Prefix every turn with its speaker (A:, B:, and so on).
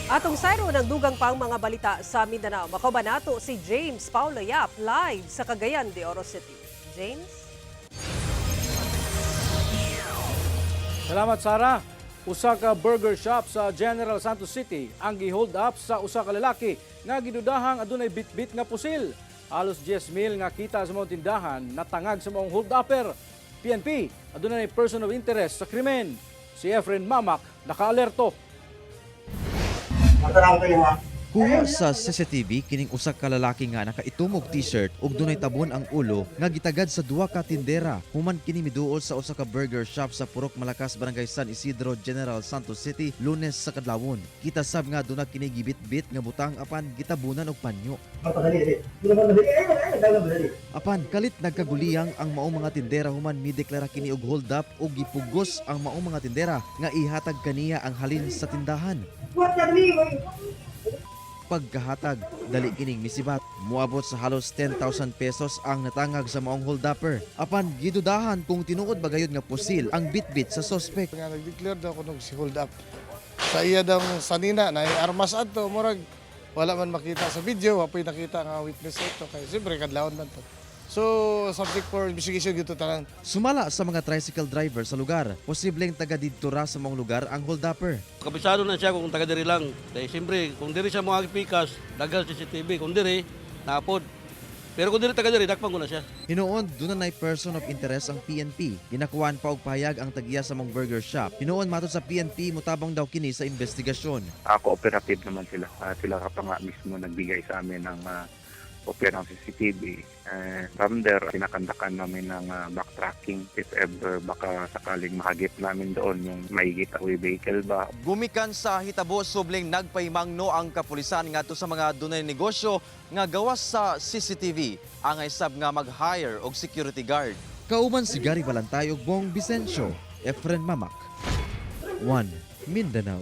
A: Atong sayro ng dugang pang mga balita sa Mindanao. Makauban nato si James Paulo Yap live sa Cagayan de Oro City. James?
B: Salamat, Sara. Usa ka burger shop sa General Santos City ang gihold up sa usa ka lalaki nga gidudahang adunay bitbit nga pusil. Halos 10 mil nga kita sa maong tindahan natangag sa maong hold upper. PNP adunay person of interest sa krimen. Si Efren Mamak nakaalerto.
C: Kuha sa CCTV kining usa ka lalaki nga nakaitumog t-shirt ug dunay tabon ang ulo nga gitagad sa duha ka tindera human kini miduol sa usa ka burger shop sa Purok Malakas, Barangay San Isidro, General Santos City, Lunes sa kadlawon. Kita sab nga duna kini gibitbit nga butang apan gitabunan og panyo. Apan kalit nagkaguliyang ang maong mga tindera human mideklara kini og hold up ug gipugos ang maong mga tindera nga ihatag kaniya ang halin sa tindahan. Pagkahatag, dali kining misibat. Muabot sa halos 10,000 pesos ang natangag sa maong holdupper. Apan gidudahan kung tinuod ba gayud nga pusil ang bitbit sa sospek.
D: Nga nag-declare daw kuno si hold up. Sa iya daw sanina na armas adto, murag wala man makita sa video, wa po'y nakita nga witness ito kay siyempre kadlawon man to. So subject for investigation gito tanan.
C: Sumala sa mga tricycle driver sa lugar, posibleng taga didto ra sa maong lugar ang holdupper.
E: Kabisado na siya kung taga diri lang. Dahil siyempre, kung diri siya mga pikas, daghang CCTV. Kung diri, napod. Pero kung diri taga diri, dakpan ko na siya.
C: Hinuon, doon na person of interest ang PNP. Ginakuan pa og pahayag ang tagiya sa mong burger shop. Hinuon, matod sa PNP, mutabang daw kini sa investigasyon.
F: Cooperative naman sila. Sila ka pa nga mismo nagbigay sa amin ng kopya ng CCTV. Eh, from there, kinakandakan namin ng backtracking if ever baka sakaling makagit namin doon yung may getaway vehicle ba.
C: Gumikan sa hitabo, subling nagpaymangno ang kapulisan ngadto sa mga dunay negosyo nga gawas sa CCTV angay sab nga mag-hire og security guard. Kauban si Gary Balantay ug Bong Vicencio, Efren Mamak. 1 Mindanao.